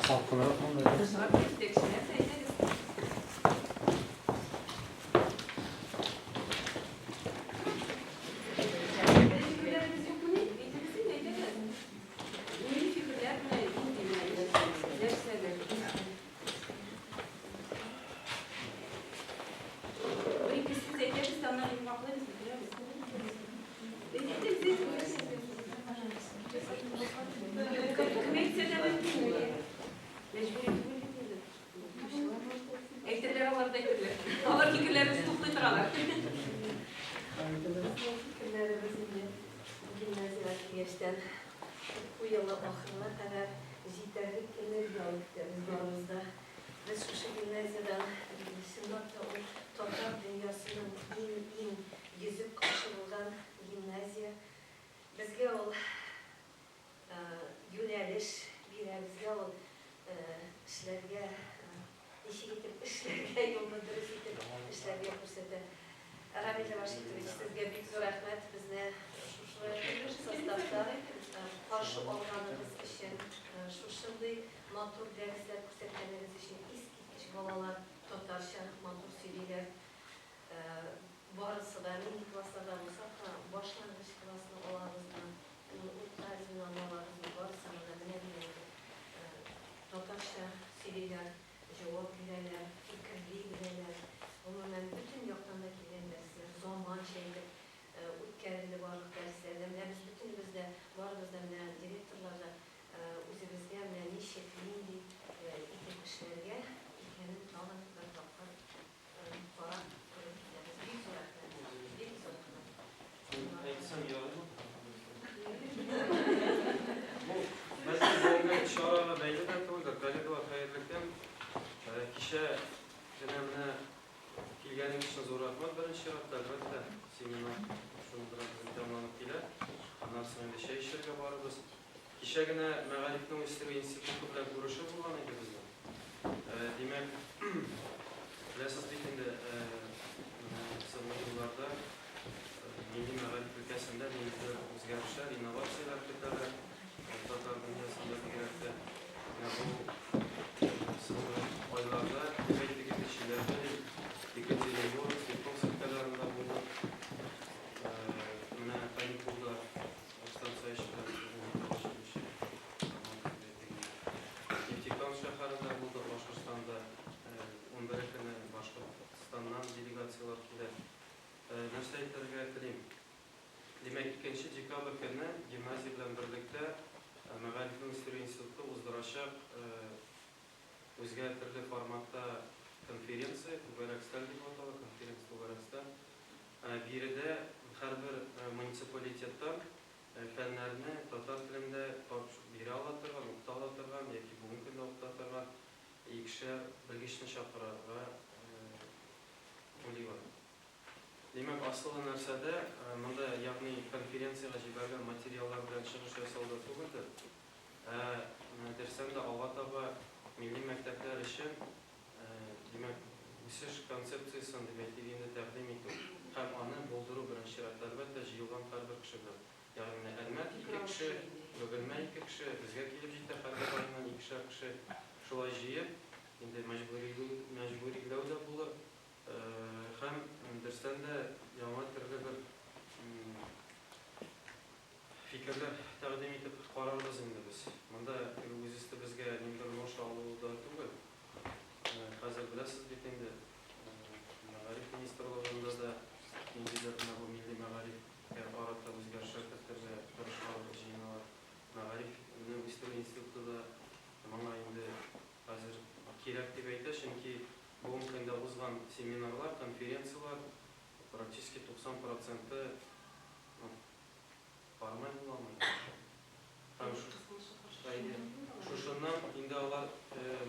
Салкынрак монда. Тышрак җитәкчеләр дә әйдәгез. Фикерләрегез юкмыни? Әйтегез инде, әйдәгез. Нинди фикерләр менә нинди менә нәрсәдер? Бер-ике сүз әйтәбез дә аннан йомгаклыйбыз, бетерәбез. Әйтегез, әйтегез. Кем әйтсә дә мөмкин. Мәҗбүри түгел бит инде. Әйтерләр, алар да әйтерләр. Алар фикерләребезне туплый торалар. Безнең фикерләребез инде гимназиягә килгәчтән уку елы ахырына кадәр җитәрлек энергия алып китәбез барыбыз да. Без шушы гимназиядән, чынлап та ул татар дөньясының иң-иң йөзек кашы булган гимназия. Безгә ул юнәлеш бирә, безгә ул эшләргә, ничек итеп эшләргә, юлны дөрес итеп эшләргә күрсәтә. Рамил Рашитович, сезгә бик зур рәхмәт, безне шушы составта каршы алганыгыз өчен, шушындый матур дәресләр күрсәткәнегез өчен. Искиткеч балалар татарча матур сөйлиләр. Барысы да, нинди классларда булсак та, башлангыч классны алабызмы, урта звеноны алабызмы, барысына да менә дигән итеп татарча сөйлиләр, җавап бирәләр, фикерли беләләр. Гомумән, бөтен яктан да килгән дәресләр заманча итеп үткәрелде барлык дәресләр дә. Менә без бөтенебез дә, барыбыз да менә директорлар да үзебезгә менә ничек, нинди итеп эшләргә икәнен тагын бер тапкыр карап, күреп китәбез. Бик зур рәхмәт. Бик зур рәхмәт. Әйтсәм ярыймы? Бу бәлки бүгенге чарага бәйле дә түгелдер. Коллегалар, хәерле көн. Кичә генә менә килгәнегез өчен зур рәхмәт беренче чиратта, әлбәттә, семинар шуның белән безнең тәмамланып килә. Аннан соң инде чәй эчәргә барырбыз. Кичә генә Мәгарифне үстерү институты белән күрешү булган иде безнең. Димәк, беләсез бит инде, менә соңгы елларда милли мәгариф өлкәсендә ниндидер үзгәрешләр, инновацияләр көтәләр. Татар дөньясында бигрәк тә. Менә бу соңгы айларда, дип әйтик инде, Чиләбе, Екатеринбург, Свердловск өлкәләрендә булдык. Менә каникулда Рөстәм Саич белән безнең училище Нефтекамск шәһәрендә булдык, Башкортстанда. 11 көне Башкортстаннан делегацияләр килә. Нәрсә әйтергә телим? Димәк, 2 декабрь көнне гимназия белән берлектә Мәгарифне үстерү институты уздырачак үзгә төрле форматта конференция, түгәрәк өстәл дип атала, конференция түгәрәк өстәл. Биредә һәрбер муниципалитеттан фәннәрне татар телендә бирә ала торган, укыта ала торган яки бүгенге көндә укыта торган икешәр белгечне чакырырга уйлыйлар. Димәк, асылы нәрсәдә, монда, ягъни конференциягә җибәрелгән материаллар белән чыгыш ясау да түгелдер, ә дөрестән дә алга таба милли мәктәпләр өчен, димәк, үсеш концепциясен, дип әйтик инде, тәкъдим итү һәм аны булдыру беренче чиратта, әлбәттә, җыелган һәрбер кеше белән. Ягъни менә Әлмәт ике кеше, Бөгелмә ике кеше, безгә килеп җитә һәрбер районнан икешәр кеше. Шулай җыеп, инде мәҗбүриләү дә булыр һәм дөрестән дә яңа төрле бер фикерләр тәкъдим итеп карарбыз инде без. Монда теге үз өстебезгә ниндидер ноша алу да түгел. Хәзер беләсез бит инде, мәгариф министрлыгында да ниндидер менә бу милли мәгарифкә карата үзгәрешләр кертергә тырышалар, җыеналар. Мәгарифне үстерү институты да моңа инде хәзер кирәк дип әйтә, чөнки бүгенге көндә узган семинарлар, конференцияләр практически 90 проценты, ну, формаль буламы? Һәм әйе, шушыннан инде алар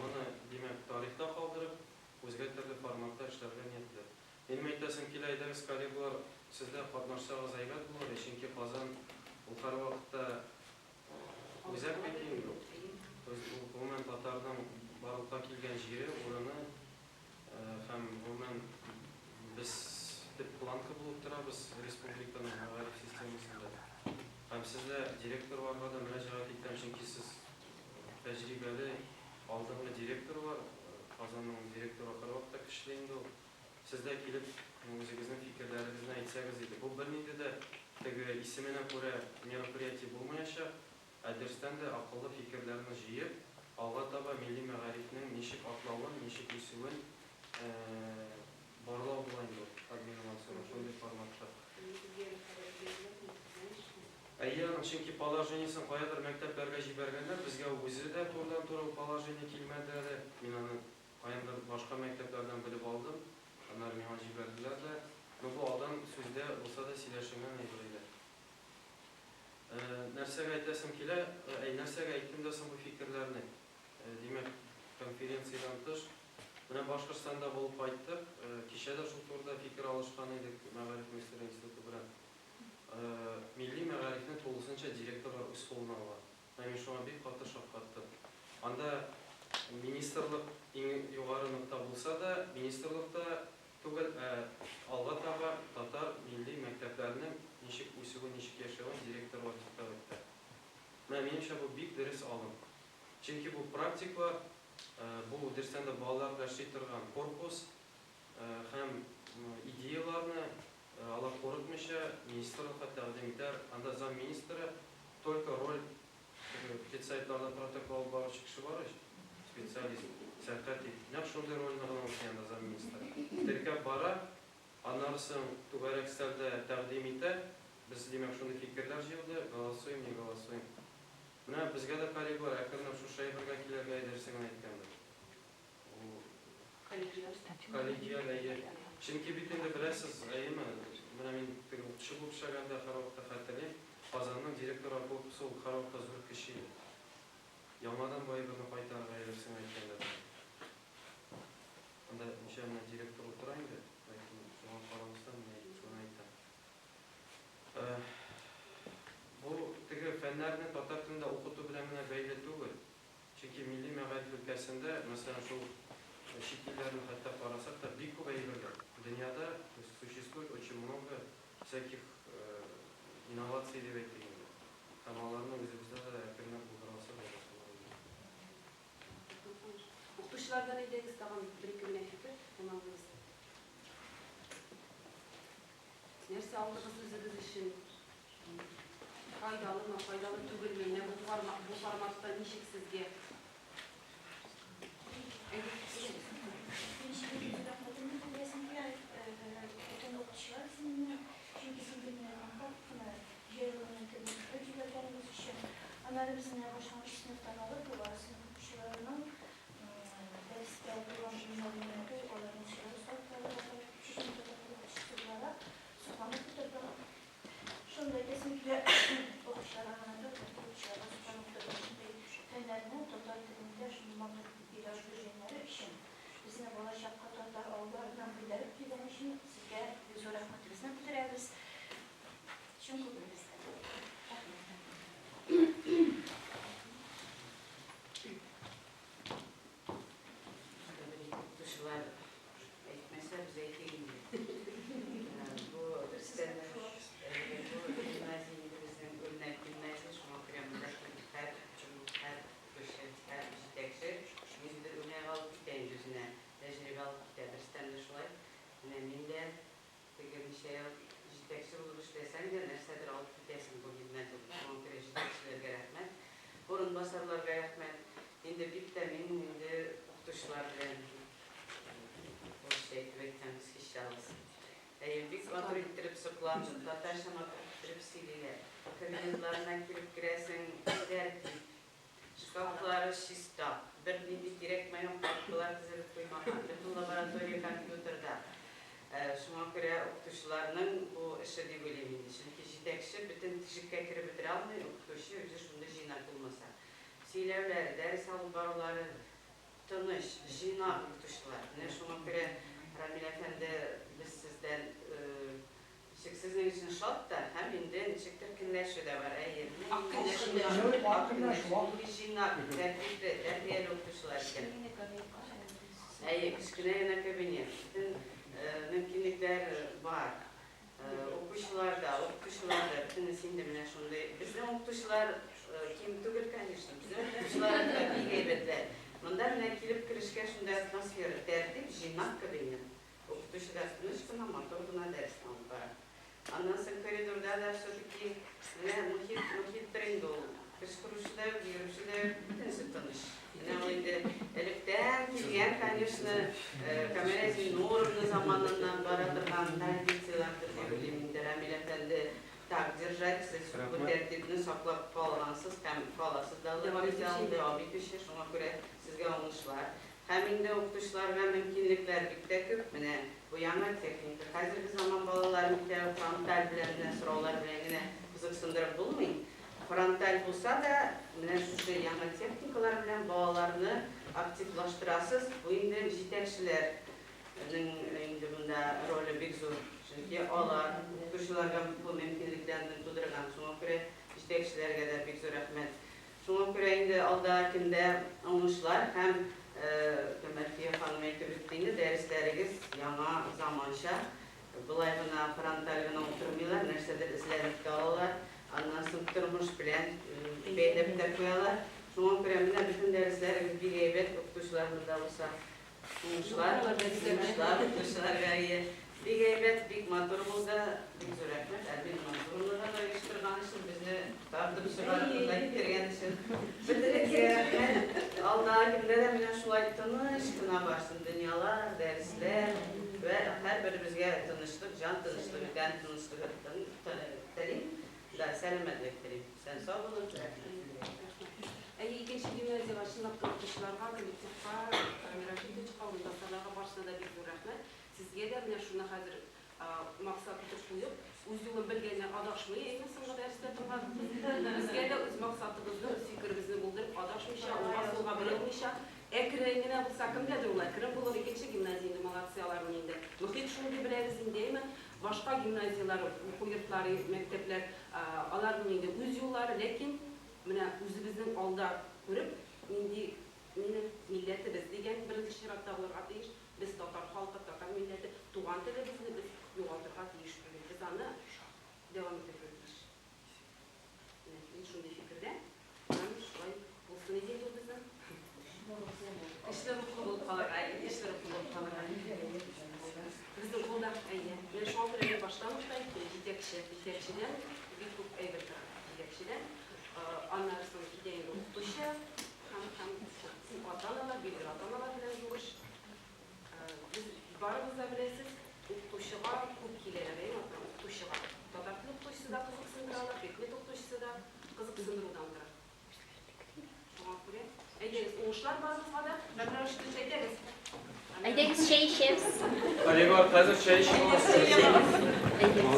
моны, димәк, тарихта калдырып, үзгә төрле форматта эшләргә ниятлиләр. Минем әйтәсем килә, әйдәгез, коллегалар, сез дә катнашсагыз әйбәт булыр, чөнки Казан ул һәрвакытта үзәк бит инде ул. Ул, гомумән, татарның барлыкка килгән җире, урыны һәм, гомумән, без төп планка булып торабыз республиканың мәгариф системасында. Һәм сезгә, директорларга да мөрәҗәгать итәм, чөнки сез тәҗрибәле. Алдынгы директорлар, Казанның директоры һәрвакытта көчле инде ул. Сез дә килеп, үзегезнең фикерләрегезне әйтсәгез иде. Бу бернинди дә теге исеменә күрә мероприятие булмаячак, ә дөрестән дә акыллы фикерләрне җыеп, алга таба милли мәгарифнең ничек атлавын, ничек үсүен барлау була инде ул, обмен шундый форматта. Әйе, аның чөнки положениесен каядыр мәктәпләргә җибәргәннәр, безгә үзе дә турыдан-туры положение килмәде әле. Мин аны каяндыр башка мәктәпләрдән белеп алдым. Аннары миңа җибәрделәр дә. Но бу алдан сүздә булса да сөйләшенгән әйбер иде. Нәрсәгә әйтәсем килә, әй, нәрсәгә әйттем дә соң бу фикерләрне? Димәк, конференциядән тыш, менә Башкортстанда булып кайттык. Кичә дә шул турыда фикер алышкан идек Мәгариф министрлыгы институты белән. Милли мәгарифне тулысынча директорлар үз кулына алган. Менә мин шуңа бик каты шаккаттым. Анда министрлык иң югары нокта булса да, министрлыкта түгел, ә алга таба татар милли мәктәпләренең ничек үсүен, ничек яшәвен директорлар диктат итә. Менә минемчә бу бик дөрес алым. Чөнки бу практиклар, бу дөрестән дә балалар белән эшли торган корпус һәм идеяларны алар курыкмыйча министрлыкка тәкъдим итәр. Анда замминистры только роль педсоветларда протокол алып баручы кеше бар ич, специалист, сәркатип. Нәкъ шундый рольне гына үти анда замминистры. Теркәп бара, аннары соң түгәрәк өстәлдә тәкъдим итә. Без, димәк, шундый фикерләр җыелды, голосуем, не голосуем. Менә безгә дә коллегалар әкренләп шушы әйбергә килергә әйдерсең генә әйткәндер. Коллегиаль, әйе. Чөнки бит инде беләсез, әйеме, менә мин теге укытучы булып эшләгәндә һәрвакытта хәтерлим, Казанның директорлар корпусы ул һәрвакытта зур көч иде. Яңадан бу әйберне кайтарырга әйдерсең әйткәндер. Анда ничә менә директор утыра инде, ләкин шуңа карамастан мин шуны әйтәм. Бу теге фәннәрне татар телендә укыту белән генә бәйле түгел. Чөнки милли мәгариф өлкәсендә, мәсәлән, шул чит илләрне хәтта карасак та, бик күп әйберләр. Дөньяда существует очень много всяких инноваций дип әйтик инде. Һәм аларны үзебездә дә әкренләп булдыра алсак, әйбәт булыр иде. Укытучылардан әйдәгез тагын бер-ике генә фикер кунагыбыз. Нәрсә алдыгыз үзегез өчен? Файдалымы, файдалы түгелме? Менә бу формат, бу форматта ничек сезгә? Әйдә, әйдәгез. Рәхмәтемне белдерәсем килә бөтен укытучылар исеменнән, чөнки син безне компакт кына, җайлы гына итеп оештырып җибәргәнегез өчен. Аннары без менә башлангыч сыйныфтан алып югары сыйныф укучыларының дәрестә булган урыннарына гел аларның сөйләү осталыклары татар чечен татар теле укытучысы буларак сокланып утырдым. Шуны да әйтәсем килә, укучыларга гына түгел, бәлки укытучыларга сокланып утырдым шундый фәннәрне татар телендә шундый матур итеп өйрәтү өчен. Безне балачакка татар авылларыннан күтәреп килгән өчен сезгә бик зур рәхмәтебезне белдерәбез. Чын күңелебездән. Рәхмәт. Укытучылар әйтмәсә, без әйтик инде. Бу дөрестән дә, бу гимназия инде безнең үрнәк гимназия, шуңа күрә монда һәр һәр кеше, һәр җитәкче ниндидер үрнәк алып китә инде үзенә, тәҗрибә алып китә. Дөрестән дә шулай. Менә мин дә теге ничә ел җитәкче булып эшләсәң дә, нәрсәдер алып китәсең бу гимназиядән. Шуңа күрә җитәкчеләргә рәхмәт, урынбасарларга рәхмәт. Инде бик тә мин инде укытучылар белән урысча әйтеп әйтсәм, восхищалась. Әйе, бик матур иттереп сокландым, татарча матур иттереп сөйлиләр. Кабинетларына килеп керәсең, тәртип, шкафлары чиста, бернинди кирәкмәгән папкалар тезелеп куймаган, бөтен лаборатория компьютерда. Шуңа күрә укытучыларның бу эше дип уйлыйм инде. Чөнки җитәкче бөтен тишеккә кереп бетерә алмый, укытучы үзе шундый җыйнак булмаса. Сөйләүләре, дәрес алып барулары тыныч, җыйнак укытучылар. Менә шуңа күрә, Рамил әфәнде, без сездән ничек сезнең өчен шат та һәм инде ничектер көнләшү дә бар. Әйе, Ак көнләшү. Ак көнләшү. Нинди җыйнак, тәртипле, тәрбияле укытучылар икән. Әйе, кечкенә генә кабинет. Бөтен мөмкинлекләр бар. Укучылар да, укытучылар да, бөтенесе инде менә шундый. Безнең укытучылар ким түгел, конечно. Безнең укытучылар да бик әйбәтләр. Монда инде атмосфера, тәртип, җыйнак кабинет. Укытучы да тыныч кына, матур гына дәресне алып бара. Аннан соң коридорда да все-таки менә мохит, мохиттер инде ул. Кычкыручы да юк, йөрүче дә юк, бөтенесе тыныч. Менә ул инде электән килгән, конечно, Камилә Зиннуровна заманыннан бара торган традицияләрдер дип уйлыйм инде. Рамил әфәнде, так держать, сез бу тәртипне саклап калгансыз һәм каласыз да, Алла бирсә, аны дәвам итүче. Шуңа күрә сезгә уңышлар. Һәм инде укытучыларга мөмкинлекләр бик тә күп. Менә бу яңа техника. Хәзерге заман балаларын бит әле фронталь белән генә, сораулар белән генә кызыксындырып булмый. Фронталь булса да, менә шушы яңа техникалар белән балаларны активлаштырасыз. Бу инде җитәкчеләрнең инде монда роле бик зур. Чөнки алар укытучыларга бу мөмкинлекләрне тудырган. Шуңа күрә җитәкчеләргә дә бик зур рәхмәт. Шуңа күрә инде алда көндә уңышлар һәм, Әлфия ханым әйтеп үтте инде, дәресләрегез яңа заманча, болай гына фронталь гына утырмыйлар, нәрсәдер эзләнеп тә алалар, аннан соң тормыш белән бәйләп тә куялар. Шуңа күрә менә бөтен дәресләрегез бик әйбәт, укытучылар монда булса, уңышлар, уңышлар укытучыларга, әйе. Бик әйбәт, бик матур булды. Бик зур рәхмәт Альбина Мансуровнага да оештырган өчен, безне тартып чыгарып монда китергән өчен. Бөтенегезгә рәхмәт. Алдагы көндә дә менә шулай тыныч кына барсын дөньялар, дәресләр вә һәрберебезгә тынычлык, җан тынычлыгы, тән тынычлыгы телим. Да, сәламәтлек телим. Исән сау булыгыз, рәхмәт сезгә. Әйе, икенче гимназиягә чынлап та укытучыларга, коллективка, Дамир Рәшитовичка, урынбасарларга барысына да бик зур рәхмәт. Сезгә дә менә шуны хәзер максат итеп куеп, үз юлын белгәннәр адашмый, әйме, соңгы дәрестә тыңладыгыз. Безгә дә үз максатыбызны, үз фикеребезне булдырып, адашмыйча, уңга-сулга борылмыйча, әкрен генә булса, кемгәдер ул әкрен булыр, икенче гимназия инде, молодцы аларның инде. Мохит шундый беләбез инде, әйме. Башка гимназияләр, уку йортлары, мәктәпләр, аларның инде үз юллары, ләкин менә үзебезнең алда күреп, нинди минем милләтебез дигән беренче чиратта булырга тиеш. Без татар халкы, татар милләте, туган телебезне без югалтырга тиеш түгел. Без аны дәвам итәргә тиеш. Менә мин шундый фикердә. Һәм шулай булсын иде инде ул безнең. Көчле рухлы булып калырга, көчле рухлы булып калырга. Безнең кулда, әйе. Менә шуңа күрә мин баштан ук та әйттем, җитәкче, җитәкчедән бик күп әйбер тора. Җитәкчедән, аннары соң китә инде укытучы һәм һәм ата-аналар, билгеле ата-аналар белән зур эш. Без барыбыз да беләсез, укытучыга күп киләләр, әйеме, ата укытучыга. Татар теле укытучысы да кызыксындыра ала, предмет укытучысы да кызыксындырудан тора. Шуңа күрә, әйдәгез, уңышлар барыгызга да. Рәмилә Рәшитович, әйдәгез. Әйдәгез, чәй эчәбез. Коллегалар, хәзер чәй эчеп аласыз. Әйдәгез.